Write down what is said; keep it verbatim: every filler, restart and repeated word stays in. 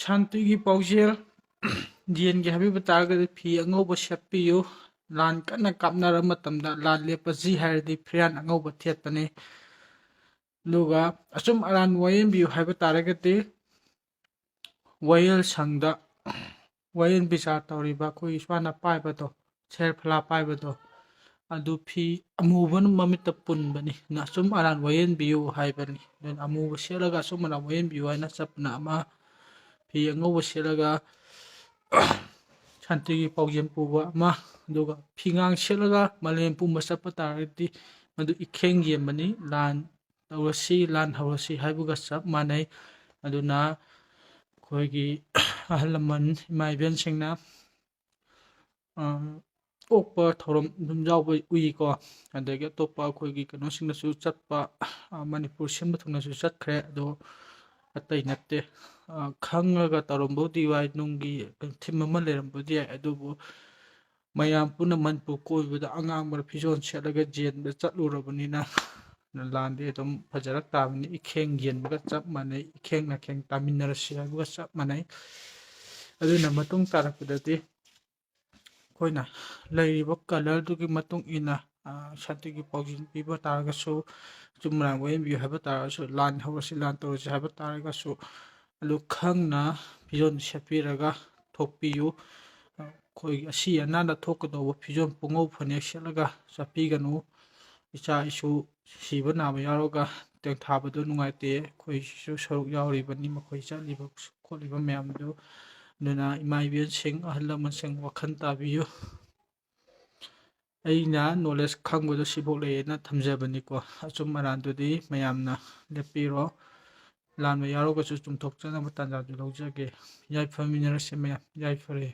ꯁꯥꯟꯇꯤꯒꯤ ꯄꯥꯎꯖꯦꯜ ꯌꯦꯟꯒꯦ ꯍꯥꯏꯕꯤꯕ ꯇꯥꯔꯒꯗꯤ ꯐꯤ ꯑꯉꯧꯕ ꯁꯦꯠꯄꯤꯌꯨ꯫ ꯂꯥꯟ ꯀꯟꯅ ꯀꯥꯞꯅꯔ ꯃꯇꯝꯗ ꯂꯥꯟ ꯂꯦꯞꯄꯁꯤ ꯍꯥꯏꯔꯗꯤ ꯐꯤꯔꯥꯟ ꯑꯉꯧꯕ ꯊꯦꯠꯄꯅꯤ꯫ ꯑꯗꯨꯒ ꯑꯆꯨꯝ ꯑꯔꯥꯟ ꯋꯥꯌꯦꯟꯕꯤꯌꯨ ꯍꯥꯏꯕ ꯇꯥꯔꯒꯗꯤ ꯋꯥꯌꯦꯜ ꯁꯪꯗ ꯋꯥꯌꯦꯜ ꯕꯤꯆꯥꯔ ꯇꯧꯔꯤꯕ ꯑꯩꯈꯣꯏ ꯏꯁꯥꯅ ꯄꯥꯏꯕꯗꯣ, ꯁꯦꯔꯐꯂꯥ ꯄꯥꯏꯕꯗꯣ, ꯑꯗꯨ ꯐꯤ ꯑꯃꯨꯕꯅ ꯃꯃꯤꯠꯇ ꯄꯨꯟꯕꯅꯤ꯫ ꯑꯗꯨꯅ ꯑꯆꯨꯝ ꯑꯔꯥꯟ ꯋꯥꯌꯦꯟꯕꯤꯌꯨ ꯍꯥꯏꯕꯅꯤ꯫ ꯑꯗꯨꯅ ꯑꯃꯨꯕ ꯁꯦꯠꯂꯒ ꯑꯆꯨꯝ ꯑꯔꯥꯟ ꯋꯥꯌꯦꯟꯕꯤꯌꯨ ꯍꯥꯏꯅ ꯆꯠꯄꯅ ꯑꯃ, ꯐꯤ ꯑꯉꯧꯕ ꯁꯦꯠꯂꯒ ꯁꯥꯟꯇꯤꯒꯤ ꯄꯥꯎꯖꯦꯜ ꯄꯨꯕ ꯑꯃ, ꯑꯗꯨꯒ ꯐꯤꯉꯥꯡ ꯁꯦꯠꯂꯒ ꯃꯥꯂꯦꯝ ꯄꯨꯝꯕ ꯆꯠꯄ ꯇꯥꯔꯒꯗꯤ ꯃꯗꯨ ꯏꯈꯦꯡ ꯌꯦꯟꯕꯅꯤ꯫ ꯂꯥꯟ ꯇꯧꯔꯁꯤ, ꯂꯥꯟ ꯍꯧꯔꯁꯤ ꯍꯥꯏꯕꯒ ꯆꯞ ꯃꯥꯟꯅꯩ꯫ ꯑꯗꯨꯅ ꯑꯩꯈꯣꯏꯒꯤ ꯑꯍꯜ ꯂꯃꯟ, ꯏꯃꯥ ꯏꯕꯦꯟꯁꯤꯡꯅ, ꯑ, ꯑꯣꯛꯄ ꯊꯧꯔꯝ ꯑꯗꯨꯝ ꯌꯥꯎꯕ ꯎꯏꯀꯣ꯫ ꯑꯗꯒꯤ ꯑꯇꯣꯞꯄ ꯑꯩꯈꯣꯏꯒꯤ ꯀꯩꯅꯣꯁꯤꯡꯅꯁꯨ ꯆꯠꯄ, ꯑ, ꯃꯅꯤꯄꯨꯔ ꯁꯤꯟꯕ ꯊꯨꯡꯅꯁꯨ ꯆꯠꯈ꯭ꯔꯦ꯫ ꯑꯗꯣ ꯑꯇꯩ ꯅꯠꯇꯦ, ꯑ, ꯈꯪꯉꯒ ꯇꯧꯔꯝꯕꯕꯨꯗꯤ ꯌꯥꯏ, ꯅꯨꯡꯒꯤ ꯊꯤꯝ ꯑꯃ ꯂꯩꯔꯝꯕꯗꯤ ꯌꯥꯏ, ꯑꯗꯨꯕꯨ ꯃꯌꯥꯝ ꯄꯨꯟꯅ ꯃꯅꯤꯄꯨꯔ ꯀꯣꯏꯕꯗ ꯑꯉꯥꯡꯕ ꯐꯤꯖꯣꯜ ꯁꯦꯠꯂꯒ ꯆꯦꯟꯕ ꯆꯠꯂꯨꯔꯕꯅꯤꯅ ꯂꯥꯟꯗꯤ ꯑꯗꯨꯝ ꯐꯖꯔꯛ ꯇꯥꯕꯅꯤ꯫ ꯏꯈꯦꯡ ꯌꯦꯟꯕꯒ ꯆꯞ ꯃꯥꯟꯅꯩ, ꯏꯈꯦꯡ ꯅꯥꯈꯦꯡ ꯇꯥꯃꯤꯟꯅꯔꯁꯤ ꯍꯥꯏꯕꯒ ꯆꯞ ꯃꯥꯟꯅꯩ꯫ ꯑꯗꯨꯅ ꯃꯇꯨꯡ ꯇꯥꯔꯛꯄꯗꯗꯤ ꯑꯩꯈꯣꯏꯅ ꯂꯩꯔꯤꯕ ꯀꯂꯔꯗꯨꯒꯤ ꯃꯇꯨꯡ ꯏꯟꯅ, ꯑ, ꯁꯥꯟꯇꯤꯒꯤ ꯄꯥꯎꯖꯦꯜ ꯄꯤꯕ ꯇꯥꯔꯒꯁꯨ, ꯑꯆꯨꯝ ꯑꯔꯥꯟ ꯋꯥꯌꯦꯟꯕꯤꯌꯨ ꯍꯥꯏꯕ ꯇꯥꯔꯒꯁꯨ, ꯂꯥꯟ ꯍꯧꯔꯁꯤ, ꯂꯥꯟ ꯇꯧꯔꯁꯤ ꯍꯥꯏꯕ ꯇꯥꯔꯒꯁꯨ, ꯑꯗꯨ ꯈꯪꯅ ꯐꯤꯖꯣꯜ ꯁꯦꯠꯄꯤꯔꯒ ꯊꯣꯛꯄꯤꯌꯨ꯫ ꯑꯩꯈꯣꯏꯒꯤ ꯑꯁꯤ ꯑꯅꯥꯗ ꯊꯣꯛꯀꯗꯧꯕ ꯐꯤꯖꯣꯜ ꯄꯨꯡꯉꯧ ꯐꯅꯦꯛ ꯁꯦꯠꯂꯒ ꯆꯠꯄꯤꯒꯅꯨ꯫ ꯏꯆꯥ ꯏꯁꯨ ꯁꯤꯕ ꯅꯥꯕ ꯌꯥꯎꯔꯒ ꯇꯦꯡꯊꯥꯕꯗꯨ ꯅꯨꯡꯉꯥꯏꯇꯦ꯫ ꯑꯩꯈꯣꯏꯁꯤꯁꯨ ꯁꯔꯨꯛ ꯌꯥꯎꯔꯤꯕꯅꯤ, ꯃꯈꯣꯏ ꯆꯠꯂꯤꯕ ꯈꯣꯠꯂꯤꯕ ꯃꯌꯥꯝꯗꯨ꯫ ꯑꯗꯨꯅ ꯏꯃꯥ ꯏꯕꯦꯟꯁꯤꯡ, ꯑꯍꯜ ꯂꯃꯟꯁꯤꯡ ꯋꯥꯈꯜ ꯇꯥꯕꯤꯌꯨ꯫ ꯑꯩꯅ ꯅꯣꯂꯦꯖ ꯈꯪꯕꯗꯣ ꯁꯤꯐꯥꯎ ꯂꯩꯌꯦꯅ ꯊꯝꯖꯕꯅꯤꯀꯣ꯫ ꯑꯆꯨꯝ ꯑꯔꯥꯟꯗꯨꯗꯤ ꯃꯌꯥꯝꯅ ꯂꯦꯞꯄꯤꯔꯣ꯫ ꯂꯥꯟꯕ ꯌꯥꯎꯔꯒꯁꯨ ꯆꯨꯝꯊꯣꯛꯆꯅꯕ ꯇꯥꯟꯖꯥꯗꯨ ꯂꯧꯖꯒꯦ꯫ ꯌꯥꯏꯐꯃꯤꯟꯅꯔꯁꯤ ꯃꯌꯥꯝ꯫ ꯌꯥꯏꯐꯔꯦ꯫